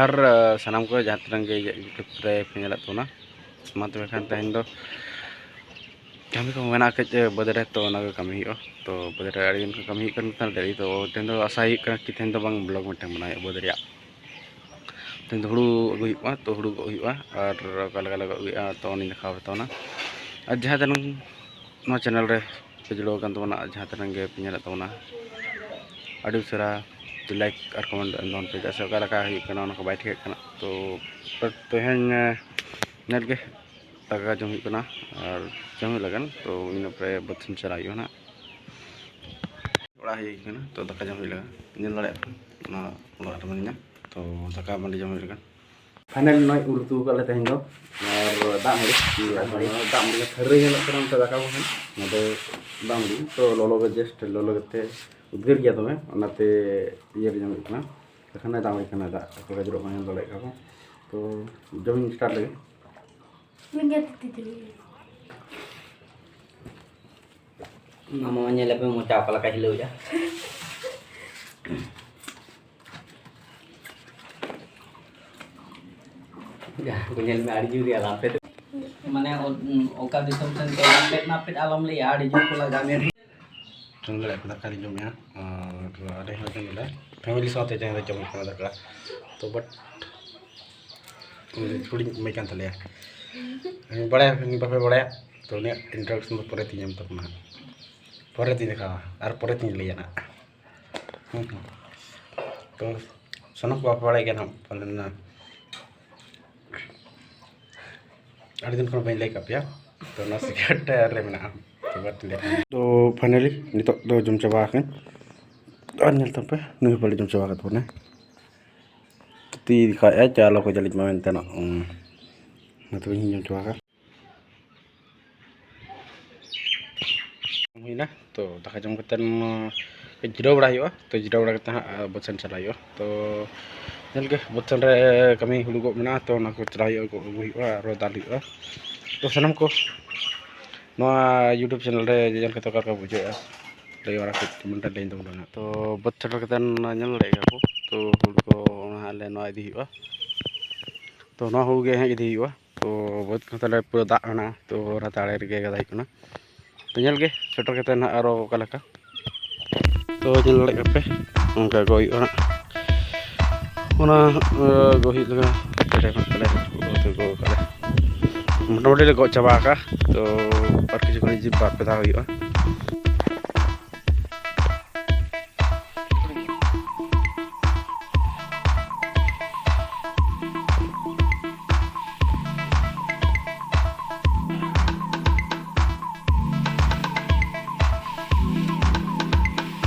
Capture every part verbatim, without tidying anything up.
ᱟᱨ ᱥᱟᱱᱟᱢ ᱠᱚ ᱡᱟᱦᱟᱸ ᱛᱤᱱᱟᱹᱜ ᱜᱮ YouTube ᱨᱮ ᱯᱮ ᱧᱮᱞᱮᱫ ᱛᱟᱵᱚᱱᱟ, ᱢᱟ ᱛᱚᱵᱮ ᱠᱷᱟᱱ ᱛᱮᱦᱮᱧ ᱫᱚ ᱠᱟᱹᱢᱤ ᱠᱚ ᱢᱮᱱᱟᱜᱼᱟ ᱠᱟᱹᱡ ᱵᱟᱹᱫᱽ ᱨᱮ, ᱛᱚ ᱚᱱᱟ ᱠᱚ ᱠᱟᱹᱢᱤ ᱦᱩᱭᱩᱜᱼᱟ᱾ ᱛᱚ ᱵᱟᱹᱫᱽ ᱨᱮ ᱟᱹᱰᱤ ᱜᱟᱱ ᱠᱚ ᱠᱟᱹᱢᱤ ᱦᱩᱭᱩᱜ ᱠᱟᱱ ᱛᱟᱦᱮᱱᱟ ᱰᱮᱞᱤ, ᱛᱚ ᱛᱮᱦᱮᱧ ᱫᱚ ᱟᱥᱟ ᱦᱩᱭᱩᱜ ᱠᱟᱱᱟ ᱠᱤ ᱛᱮᱦᱮᱧ ᱫᱚ ᱵᱟᱝ vlog ᱢᱤᱫᱴᱟᱝ ᱵᱮᱱᱟᱣ ᱦᱩᱭᱩᱜᱼᱟ ᱵᱟᱹᱫᱽ ᱨᱮᱭᱟᱜ᱾ ᱛᱮᱦᱮᱧ ᱫᱚ ᱦᱩᱲᱩ ᱟᱹᱜᱩ ᱦᱩᱭᱩᱜᱼᱟ, ᱛᱚ ᱦᱩᱲᱩ ᱜᱚᱜ ᱦᱩᱭᱩᱜᱼᱟ ᱟᱨ ᱚᱠᱟ ᱞᱮᱠᱟ ᱞᱮ ᱜᱚᱜ ᱟᱹᱜᱩᱭᱟ ᱛᱚ ᱚᱱᱟᱧ ᱫᱮᱠᱷᱟᱣ ᱟᱯᱮ ᱛᱟᱵᱚᱱᱟ᱾ ᱟᱨ ᱡᱟᱦᱟᱸ ᱛᱤᱱᱟᱹᱝ ᱱᱚᱣᱟ channel ᱨᱮ ᱯᱮ ᱡᱩᱲᱟᱹᱣ ᱟᱠᱟᱱ ᱛᱟᱵᱚᱱᱟ, ᱟᱨ ᱡᱟᱦᱟᱸ ᱛᱤᱱᱟᱹᱝ ᱜᱮ ᱯᱮ ᱧᱮᱞᱮᱫ ᱛᱟᱵᱚᱱᱟ, ᱟᱹᱰᱤ ᱩᱥᱟᱹᱨᱟ like ᱟᱨ comment ᱮᱢ ᱛᱟᱵᱚᱱ ᱯᱮ, ᱪᱮᱫᱟᱜ ᱥᱮ ᱚᱠᱟ ᱞᱮᱠᱟ ᱦᱩᱭᱩᱜ ᱠᱟᱱᱟ ᱚᱱᱟ ᱠᱚ ᱵᱟᱭ ᱴᱷᱤᱠᱟᱹᱜ ᱠᱟᱱᱟ᱾ ᱛᱚ ᱛᱮᱦᱮᱧ ᱧᱮᱞ ᱜᱮ ᱫᱟᱠᱟ ᱡᱚᱢ ᱦᱩᱭᱩᱜ ᱠᱟᱱᱟ ᱟᱨ ᱡᱚᱢ ᱦᱩᱭ ᱞᱮᱠᱷᱟᱱ ᱛᱚ ᱤᱱᱟᱹ ᱯᱚᱨᱮ ᱵᱟᱹᱫᱽ ᱥᱮᱱ ᱪᱟᱞᱟᱜ ᱦᱩᱭᱩᱜᱼᱟ ᱱᱟᱦᱟᱜ᱾ ᱚᱲᱟᱜ ᱦᱮᱡ ᱦᱩᱭ ᱠᱟᱱᱟ, ᱛᱚ ᱫᱟᱠᱟ ᱡᱚᱢ ᱦᱩᱭ ᱞᱮᱠᱷᱟᱱ ᱧᱮᱞ ᱫᱟᱲᱮᱭᱟᱜ ᱠᱟᱱᱟ ᱚᱱᱟ ᱚᱲᱟᱜ ᱨᱮ ᱢᱮᱱᱟᱹᱧᱟ᱾ ᱛᱚ ᱫᱟᱠᱟ ᱢᱟᱹᱰᱤ ᱡᱚᱢ ᱦᱩᱭ ᱞᱮᱠᱷᱟᱱ ᱯᱷᱟᱭᱱᱟᱞ ᱱᱚᱜᱼᱚᱭ ᱩᱞ ᱩᱛᱩ ᱟᱠᱟᱫ ᱞᱮ ᱛᱮᱦᱮᱧ ᱫᱚ, ᱟᱨ ᱫᱟᱜ ᱢᱟᱹᱰᱤ᱾ ᱫᱟᱜ ᱢᱟᱹᱰᱤ᱾ ᱫᱟᱜ ᱢᱟᱹᱰᱤ ᱛᱷᱟᱹᱨᱤ ᱧᱮᱞᱚᱜ ᱠᱟᱱᱟ ᱚᱱᱛᱮ ᱫᱟᱠᱟ ᱠᱚ ᱠᱷᱟᱱ, ᱚᱱᱟ ᱫᱚ ᱫᱟᱜ ᱢᱟᱹᱰᱤ᱾ ᱛᱚ ᱞᱚᱞᱚ ᱜᱮ, just ᱞᱚᱞᱚ ᱜᱮᱛᱮ ᱩᱫᱽᱜᱟᱹᱨ ᱜᱮᱭᱟ ᱫᱚᱢᱮ, ᱚᱱᱟᱛᱮ ᱤᱭᱟᱹ ᱨᱮ ᱡᱚᱢ ᱦᱩᱭᱩᱜ ᱠᱟᱱᱟ᱾ ᱮᱠᱷᱟᱱ ᱫᱟᱜ ᱢᱟᱹᱰᱤ ᱠᱟᱱᱟ, ᱫᱟᱜ ᱚᱠᱚᱭ ᱠᱚ ᱡᱚᱨᱚᱜ ᱠᱟᱱᱟ ᱧᱮᱞ ᱫᱟᱲᱮᱭᱟᱜ ᱠᱟᱱᱟ ᱠᱚ᱾ ᱛᱚ ᱡᱚᱢ ᱤᱧ start ᱞᱮᱜᱮ᱾ ᱢᱟᱢᱟ ᱧᱮᱞᱮ ᱯᱮ ᱢᱚᱪᱟ ᱚᱠᱟ ᱞᱮᱠᱟᱭ ᱦᱤᱞᱟᱹᱣᱮᱜᱼᱟ᱾ ᱡᱟᱦᱟᱸ ᱠᱚ ᱧᱮᱞ ᱢᱮ ᱟᱹᱰᱤ ᱡᱳᱨ ᱜᱮ ᱟᱞᱟᱝ ᱯᱮ᱾ ᱢᱟᱱᱮ ᱚ-, ᱚᱠᱟ ᱫᱤᱥᱚᱢ ᱥᱮᱱ ᱠᱚ ᱱᱟᱯᱮᱫ ᱱᱟᱯᱮᱫ ᱟᱞᱚᱢ ᱞᱟᱹᱭᱟ, ᱟᱹᱰᱤ ᱡᱳᱨ ᱠᱚ ᱞᱟᱜᱟᱣ ᱢᱮᱭᱟ᱾ ᱡᱚᱢ ᱫᱟᱲᱮᱭᱟᱜ ᱠᱟᱱᱟ, ᱫᱟᱠᱟ ᱞᱤᱧ ᱡᱚᱢᱮᱜᱼᱟ᱾ ᱟᱨ ᱟᱞᱮ ᱦᱚᱸ ᱡᱚᱢ ᱮᱫᱟ, family ᱥᱟᱶᱛᱮ ᱡᱟᱦᱟᱸ ᱨᱮ ᱡᱚᱢ ᱦᱩᱭᱩᱜ ᱠᱟᱱᱟ ᱫᱟᱠᱟ᱾ ᱛᱚ but ᱩᱱᱤ ᱫᱚ ᱪᱷᱩᱲᱤᱧ ᱮᱢᱟᱭ ᱠᱟᱱ ᱛᱟᱞᱮᱭᱟ᱾ ᱩᱱᱤ ᱵᱟᱲᱟᱭᱟ, ᱩᱱᱤ ᱵᱟᱯᱮ ᱵᱟᱲᱟᱭᱟ᱾ ᱛᱚ ᱩᱱᱤᱭᱟᱜ introduction ᱫᱚ ᱯᱚᱨᱮ ᱛᱤᱧ ᱮᱢ ᱛᱟᱵᱚᱱᱟ ᱦᱟᱸᱜ᱾ ᱯᱚᱨᱮ ᱛᱤᱧ ᱫᱮᱠᱷᱟᱣᱟ ᱟᱨ ᱯᱚᱨᱮ ᱛᱤᱧ ᱞᱟᱹᱭᱟ ᱱᱟᱜ᱾ ᱦᱩᱸ, ᱦᱩᱸ᱾ ᱛᱚ ᱥᱟᱱᱟᱢ ᱠᱚ ᱵᱟᱯᱮ ᱵᱟᱲᱟᱭ ᱜᱮᱭᱟ ᱱᱟᱜ ᱯᱟᱞᱮᱱ ᱱᱟ᱾ ᱟᱹᱰᱤ ᱫᱤᱱ ᱠᱷᱚᱱ ᱵᱟᱹᱧ ᱞᱟᱹᱭ ᱠᱟᱜ ᱯᱮᱭᱟ᱾ ᱛᱚ ᱱᱚᱣᱟ secret ᱨᱮ ᱢᱮᱱᱟᱜᱼᱟ᱾ ᱛᱚ but ᱞᱟᱹᱭ ᱠᱟᱜ ᱛᱚ finally ᱱᱤᱛᱚᱜ ᱫᱚ ᱡᱚᱢ ᱪᱟᱵᱟ ᱟᱠᱟᱱ᱾ ᱟᱨ ᱧᱮᱞ ᱛᱟᱢ ᱯᱮ, ᱱᱩᱭ ᱦᱚᱸ ᱯᱟᱞᱮ ᱡᱚᱢ ᱪᱟᱵᱟ ᱟᱠᱟᱫ ᱛᱟᱵᱚᱱᱟᱭ᱾ ᱛᱤ ᱫᱮᱠᱷᱟᱣᱮᱫᱼᱟᱭ, ᱪᱟ ᱞᱚ ᱠᱚ ᱡᱟᱹᱞᱤᱡ ᱢᱟ ᱢᱮᱱᱛᱮ ᱱᱚᱜ, ᱚᱱᱟ ᱛᱮ ᱤᱧ ᱦᱚᱸᱧ ᱡᱚᱢ ᱪᱟᱵᱟ ᱟᱠᱟᱫ᱾ ᱦᱩᱭᱱᱟ, ᱛᱚ ᱫᱟᱠᱟ ᱡᱚᱢ ᱠᱟᱛᱮᱫ ᱠᱟᱹᱡ ᱡᱤᱨᱟᱹᱣ ᱵᱟᱲᱟ ᱦᱩᱭᱩᱜᱼᱟ᱾ ᱛᱚ ᱡᱤᱨᱟᱹᱣ ᱵᱟᱲᱟ ᱠᱟᱛᱮᱫ ᱦᱟᱸᱜ ᱵᱟᱹᱫᱽ ᱥᱮᱱ ᱪᱟᱞᱟᱜ ᱦᱩᱭᱩᱜᱼᱟ᱾ ᱛᱚ ᱧᱮᱞ ᱜᱮ ᱵᱟᱹᱫᱽ ᱥᱮᱱ ᱨᱮ ᱠᱟᱹᱢᱤ ᱦᱩᱲᱩ ᱜᱚᱜ ᱢᱮᱱᱟᱜᱼᱟ, ᱛᱚ ᱚᱱᱟ ᱠᱚ ᱪᱟᱞᱟᱣ ᱦᱩᱭᱩᱜᱼᱟ, ᱜᱚᱜ ᱟᱹᱜᱩ ᱦᱩᱭᱩᱜᱼᱟ, ᱟᱨᱚ ᱫᱟᱞ ᱦᱩᱭᱩᱜᱼᱟ᱾ ᱛᱚ ᱥᱟᱱᱟᱢ ᱠᱚ ᱱᱚᱣᱟ YouTube channel ᱨᱮ ᱧᱮᱞ ᱠᱟᱛᱮ ᱚᱠᱟ ᱞᱮᱠᱟ ᱵᱩᱡᱷᱟᱹᱜᱼᱟ? ᱞᱟᱹᱭ ᱵᱟᱲᱟ ᱠᱮᱫ ᱠᱚ ᱢᱮᱱᱛᱮ ᱞᱟᱹᱭ ᱫᱚ ᱵᱚᱱᱫᱚ ᱢᱮᱱᱟᱜᱼᱟ᱾ ᱛᱚ ᱵᱟᱹᱫᱽ ᱥᱮᱴᱮᱨ ᱠᱟᱛᱮᱫ ᱧᱮᱞ ᱫᱟᱲᱮᱭᱟᱜ ᱜᱮᱭᱟ ᱠᱚ᱾ ᱛᱚ ᱦᱩᱲᱩ ᱠᱚ ᱚᱱᱟ ᱟᱞᱮ ᱱᱚᱣᱟ ᱤᱫᱤ ᱦᱩᱭᱩᱜᱼᱟ᱾ ᱛᱚ ᱱᱚᱣᱟ ᱦᱩᱲᱩ ᱜᱮ ᱦᱟᱸᱜ ᱤᱫᱤ ᱦᱩᱭᱩᱜᱼᱟ᱾ ᱛᱚ ᱵᱟᱹᱫᱽ ᱠᱚ ᱛᱟᱞᱮ ᱯᱩᱨᱟᱹ ᱫᱟᱜ ᱢᱮᱱᱟᱜᱼᱟ᱾ ᱛᱚ ᱚᱱᱟ ᱫᱟᱜ ᱨᱮᱜᱮ ᱜᱟᱫᱟ ᱦᱩᱭᱩᱜ ᱠᱟᱱᱟ᱾ ᱛᱚ ᱧᱮᱞ ᱜᱮ ᱥᱮᱴᱮᱨ ᱠᱟᱛᱮᱫ ᱱᱟᱦᱟᱜ ᱟᱨᱚ ᱚᱠᱟ ᱞᱮᱠᱟ᱾ ᱛᱚ ᱧᱮᱞ ᱫᱟᱲᱮᱭᱟᱜ ᱠᱟᱱ ᱯᱮ, ᱚᱱᱠᱟ ᱜᱚᱜ ᱦᱩᱭᱩᱜᱼᱟ ᱱᱟᱦᱟᱜ᱾ ᱚᱱᱟ ᱜᱚᱜ ᱦᱩᱭᱩᱜ ᱞᱟᱹᱜᱤᱫ ᱪᱮᱬᱮ ᱢᱮᱱᱟᱜ ᱛᱟᱞᱮᱭᱟ, ᱩᱱᱠᱩ ᱠᱚ ᱜᱚᱜ ᱠᱟᱜ ᱞᱮ᱾ ᱢᱚᱴᱟᱢᱩᱴᱤ ᱞᱮ ᱜᱚᱜ ᱪᱟᱵᱟ ᱟᱠᱟᱫᱼᱟ᱾ ᱛᱚ ᱟᱨ ᱠᱤᱪᱷᱩ ᱜᱷᱟᱹᱲᱤᱡ ᱵᱟᱨ ᱯᱮ ᱫᱷᱟᱣ ᱦᱩᱭᱩᱜᱼᱟ᱾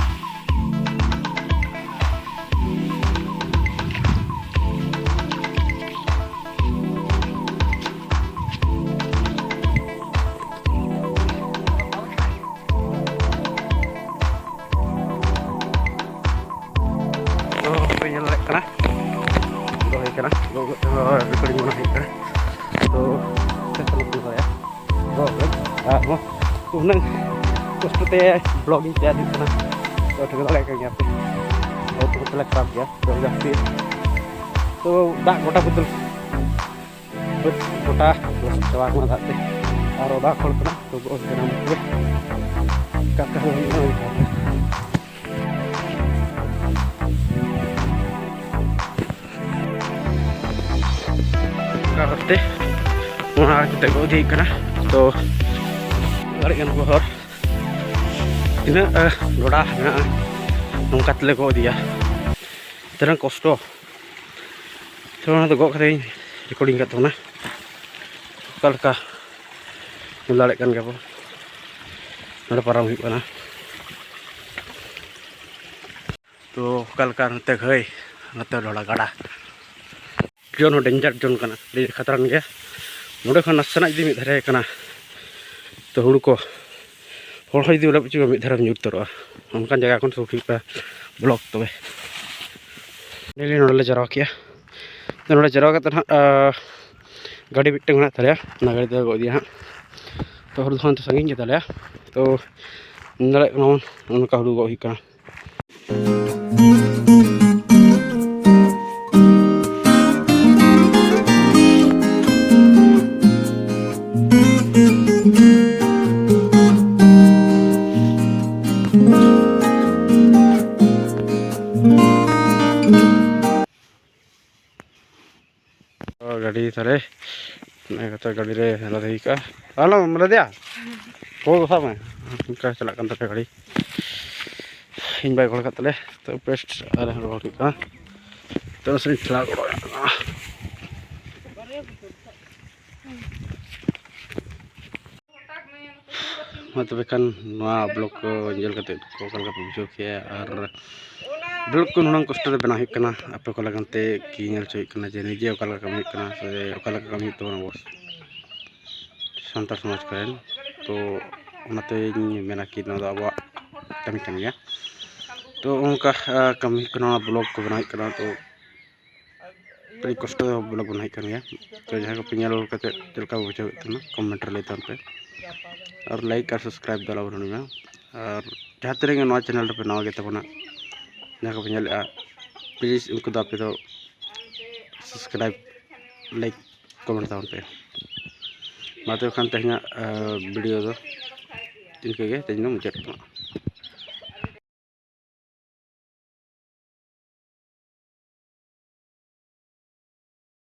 ᱛᱚ ᱯᱮ ᱧᱮᱞ ᱫᱟᱲᱮᱭᱟᱜ ᱠᱟᱱᱟ, ᱫᱚᱦᱚᱭ ᱠᱟᱱᱟ, ᱜᱚᱜ ᱜᱚᱜ ᱛᱮᱦᱚᱸ ᱨᱮᱠᱚᱨᱰᱤᱝ ᱢᱚᱱᱮ ᱦᱩᱭᱩᱜ ᱠᱟᱱᱟ᱾ ᱛᱚ ᱪᱮᱫ ᱠᱚ ᱵᱟᱠᱚ ᱫᱟᱲᱮᱭᱟᱜᱼᱟ, ᱜᱚᱜ ᱜᱚᱜ ᱟᱨᱦᱚᱸ ᱩᱱᱟᱹᱜ ᱠᱚᱥᱴᱚ ᱛᱮ ᱵᱞᱚᱜᱤᱝ ᱛᱮᱭᱟᱨ ᱦᱩᱭᱩᱜ ᱠᱟᱱᱟ᱾ ᱛᱚ ᱴᱷᱤᱠᱟᱹ ᱫᱟᱲᱮᱭᱟᱜ ᱠᱟᱱ ᱜᱮᱭᱟ ᱯᱮ, ᱵᱚᱦᱩᱛ ᱠᱚ ᱛᱟᱞᱮ ᱠᱷᱟᱨᱟᱯ ᱜᱮᱭᱟ᱾ ᱛᱚ ᱡᱟᱹᱥᱛᱤ ᱛᱚ ᱫᱟᱜ ᱜᱚᱴᱟ ᱵᱚᱫᱚᱞ ᱵᱟᱹᱫᱽ ᱜᱚᱴᱟ ᱞᱚᱥᱚᱫ ᱪᱟᱵᱟ ᱟᱠᱟᱱᱟ ᱫᱟᱜ ᱛᱮ᱾ ᱟᱨ ᱚᱫᱟ ᱠᱷᱚᱲ ᱠᱟᱱᱟ, ᱛᱚ ᱜᱚᱜ ᱦᱩᱭᱩᱜ ᱠᱟᱱᱟ ᱢᱩᱴᱷᱟᱹ᱾ ᱠᱟᱛᱷᱟ ᱦᱚᱸ ᱦᱩᱭᱩᱜ ᱠᱟᱱᱟ ᱚᱱᱠᱟ ᱠᱟᱛᱮ ᱚᱱᱟ ᱠᱟᱛᱮ ᱜᱚᱜ ᱤᱫᱤᱭᱮᱫ ᱠᱟᱱᱟ᱾ ᱛᱚ ᱫᱟᱲᱮᱭᱟᱜ ᱠᱟᱱᱟ ᱠᱚ ᱦᱚᱲ, ᱛᱤᱱᱟᱹᱜ ᱰᱚᱰᱟ ᱢᱮᱱᱟᱜᱼᱟ, ᱱᱚᱝᱠᱟ ᱛᱮᱞᱮ ᱜᱚᱜ ᱤᱫᱤᱭᱟ᱾ ᱛᱤᱱᱟᱹᱜ ᱠᱚᱥᱴᱚ᱾ ᱛᱚ ᱚᱱᱟ ᱫᱚ ᱜᱚᱜ ᱠᱟᱛᱮ ᱤᱧ ᱨᱮᱠᱚᱨᱰᱤᱝ ᱠᱟᱜ ᱛᱟᱵᱚᱱᱟ᱾ ᱚᱠᱟ ᱞᱮᱠᱟ ᱧᱮᱞ ᱫᱟᱲᱮᱭᱟᱜ ᱠᱟᱱ ᱜᱮᱭᱟ ᱵᱚᱱ, ᱱᱚᱰᱮ ᱯᱟᱨᱚᱢ ᱦᱩᱭᱩᱜ ᱠᱟᱱᱟ᱾ ᱛᱚ ᱚᱠᱟ ᱞᱮᱠᱟ ᱱᱚᱛᱮ ᱜᱷᱟᱹᱭ, ᱱᱚᱛᱮ ᱰᱷᱚᱲᱟ ᱜᱟᱰᱟ᱾ ᱡᱳᱱ ᱦᱚᱸ ᱰᱮᱧᱡᱟᱨ ᱡᱳᱱ ᱠᱟᱱᱟ, ᱟᱹᱰᱤ ᱠᱷᱟᱛᱨᱟᱱ ᱜᱮᱭᱟ᱾ ᱱᱚᱰᱮ ᱠᱷᱚᱱ ᱱᱟᱥᱮᱱᱟᱜ ᱡᱩᱫᱤ ᱢᱤᱫ ᱫᱷᱟᱨᱮ ᱠᱟᱱᱟ, ᱛᱚ ᱦᱩᱲᱩ ᱠᱚ ᱦᱚᱲ ᱦᱚᱸ ᱡᱩᱫᱤ ᱚᱸᱰᱮ ᱯᱤᱪᱷᱩ ᱢᱤᱫ ᱫᱷᱟᱨᱮᱢ ᱧᱩᱨ ᱩᱛᱟᱹᱨᱚᱜᱼᱟ, ᱚᱱᱠᱟᱱ ᱡᱟᱭᱜᱟ ᱠᱷᱚᱱ ᱥᱩᱠ ᱦᱩᱭᱩᱜᱼᱟ ᱵᱞᱚᱠ᱾ ᱛᱚᱵᱮ ᱱᱮᱞᱮ ᱱᱚᱰᱮ ᱞᱮ ᱡᱟᱨᱣᱟ ᱠᱮᱜᱼᱟ᱾ ᱛᱚ ᱱᱚᱰᱮ ᱡᱟᱨᱣᱟ ᱠᱟᱛᱮ ᱱᱟᱦᱟᱜ, ᱟᱸ, ᱜᱟᱹᱰᱤ ᱢᱤᱫᱴᱟᱝ ᱢᱮᱱᱟᱜ ᱛᱟᱞᱮᱭᱟ, ᱚᱱᱟ ᱜᱟᱹᱰᱤ ᱛᱮᱞᱮ ᱜᱚᱜ ᱤᱫᱤᱭᱟ ᱦᱟᱸᱜ᱾ ᱛᱚ ᱦᱚᱨ ᱫᱚ ᱦᱟᱱᱛᱮ ᱥᱟᱺᱜᱤᱧ ᱜᱮᱛᱟᱞᱮᱭᱟ᱾ ᱛᱚ ᱧᱮᱞ ᱫᱟᱲᱮᱭᱟᱜ ᱠᱟᱱᱟ ᱵᱚᱱ, ᱚᱱᱠᱟ ᱦᱩᱲᱩ ᱜᱚᱜ ᱦᱩᱭᱩᱜ ᱠᱟᱱᱟ᱾ ᱜᱟᱹᱰᱤ ᱛᱟᱦᱞᱮ ᱱᱚᱜᱼᱚᱭ ᱠᱟᱛᱮ ᱜᱟᱹᱰᱤ ᱨᱮ ᱞᱟᱫᱮ ᱦᱩᱭ ᱠᱟᱜᱼᱟ᱾ ᱟᱞᱚᱢ ᱞᱟᱫᱮᱭᱟ, ᱠᱚ ᱥᱟᱵ ᱢᱮ᱾ ᱚᱱᱠᱟ ᱪᱟᱞᱟᱜ ᱠᱟᱱ ᱛᱟᱞᱮᱭᱟ ᱜᱟᱹᱰᱤ, ᱤᱧ ᱵᱟᱭ ᱜᱚᱲ ᱠᱟᱜ ᱛᱟᱞᱮ᱾ ᱛᱚ ᱯᱮᱥᱴ ᱟᱨ ᱨᱚᱦᱚᱲ ᱦᱩᱭᱩᱜ ᱠᱟᱱᱟ᱾ ᱛᱚ ᱥᱮᱧ ᱴᱷᱮᱞᱟᱣ ᱜᱚᱲᱚ ᱠᱟᱱᱟ᱾ ᱢᱟ ᱛᱚᱵᱮ ᱠᱷᱟᱱ ᱱᱚᱣᱟ ᱵᱞᱚᱜ ᱠᱚ ᱧᱮᱞ ᱠᱟᱛᱮ ᱠᱚ ᱚᱠᱟ ᱞᱮᱠᱟ ᱯᱮ ᱵᱩᱡᱷᱟᱹᱣ ᱠᱮᱜᱼᱟ? ᱟᱨ ᱵᱞᱚᱜ ᱠᱚ ᱱᱩᱱᱟᱹᱝ ᱠᱚᱥᱴᱚ ᱛᱮ ᱵᱮᱱᱟᱣ ᱦᱩᱭᱩᱜ ᱠᱟᱱᱟ, ᱟᱯᱮ ᱠᱚ ᱞᱟᱹᱜᱤᱫ ᱛᱮ ᱠᱤ ᱧᱮᱞ ᱦᱚᱪᱚ ᱦᱩᱭᱩᱜ ᱠᱟᱱᱟ ᱡᱮ ᱱᱤᱡᱮ ᱚᱠᱟ ᱞᱮᱠᱟ ᱠᱟᱹᱢᱤ ᱦᱩᱭᱩᱜ ᱠᱟᱱᱟ ᱥᱮ ᱚᱠᱟ ᱞᱮᱠᱟ ᱠᱟᱹᱢᱤ ᱦᱩᱭᱩᱜ ᱛᱟᱵᱚᱱᱟ ᱟᱵᱚ ᱥᱟᱱᱛᱟᱲ ᱥᱚᱢᱟᱡᱽ ᱠᱚᱨᱮᱱ᱾ ᱛᱚ ᱚᱱᱟᱛᱮᱧ ᱢᱮᱱᱟ ᱠᱤ ᱱᱚᱣᱟ ᱫᱚ ᱟᱵᱚᱣᱟᱜ ᱠᱟᱹᱢᱤ ᱠᱟᱱ ᱜᱮᱭᱟ᱾ ᱛᱚ ᱚᱱᱠᱟ, ᱟᱸ, ᱠᱟᱹᱢᱤ ᱦᱩᱭᱩᱜ ᱠᱟᱱᱟ, ᱱᱚᱣᱟ ᱵᱞᱚᱜ ᱠᱚ ᱵᱮᱱᱟᱣ ᱦᱩᱭᱩᱜ ᱠᱟᱱᱟ᱾ ᱛᱚ ᱟᱹᱰᱤ ᱠᱚᱥᱴᱚ ᱵᱞᱚᱜ ᱵᱮᱱᱟᱣ ᱦᱩᱭᱩᱜ ᱠᱟᱱ ᱜᱮᱭᱟ᱾ ᱛᱚ ᱡᱟᱦᱟᱸᱭ ᱠᱚᱯᱮ ᱧᱮᱞ ᱠᱟᱛᱮ ᱪᱮᱫ ᱞᱮᱠᱟ ᱵᱩᱡᱷᱟᱹᱣ ᱦᱩᱭᱩᱜ ᱛᱟᱵᱚᱱᱟ, ᱠᱚᱢᱮᱱᱴ ᱨᱮ ᱞᱟᱹᱭ ᱛᱟᱵᱚᱱ ᱯᱮ᱾ ᱟᱨ ᱞᱟᱭᱤᱠ ᱟᱨ ᱥᱟᱵᱥᱠᱨᱟᱭᱤᱵ ᱫᱚ ᱟᱞᱚ ᱵᱚᱱ ᱦᱤᱲᱤᱧᱟ᱾ ᱟᱨ ᱡᱟᱦᱟᱸ ᱛᱤᱱᱟᱹᱜ ᱜᱮ ᱱᱚᱣᱟ ᱪᱮᱱᱮᱞ ᱨᱮᱯᱮ ᱱᱟᱣᱟ ᱜᱮ ᱛᱟᱵᱚᱱᱟ, ᱡᱟᱦᱟᱸ ᱠᱚᱯᱮ ᱧᱮᱞᱮᱫᱼᱟ, ᱯᱞᱤᱡᱽ ᱩᱱᱠᱩ ᱫᱚ ᱟᱯᱮ ᱫᱚ ᱥᱟᱵᱥᱠᱨᱟᱭᱤᱵ, ᱞᱟᱭᱤᱠ, ᱠᱚᱢᱮᱱᱴ ᱛᱟᱵᱚᱱ ᱯᱮ᱾ ᱢᱟ ᱛᱚᱵᱮ ᱠᱷᱟᱱ ᱛᱮᱦᱮᱧᱟᱜ, ᱟᱸ, ᱵᱷᱤᱰᱤᱭᱳ ᱫᱚ ᱤᱱᱠᱟᱹ ᱜᱮ ᱛᱮᱦᱮᱧ ᱫᱚ ᱢᱩᱪᱟᱹᱫ ᱠᱟᱱᱟ᱾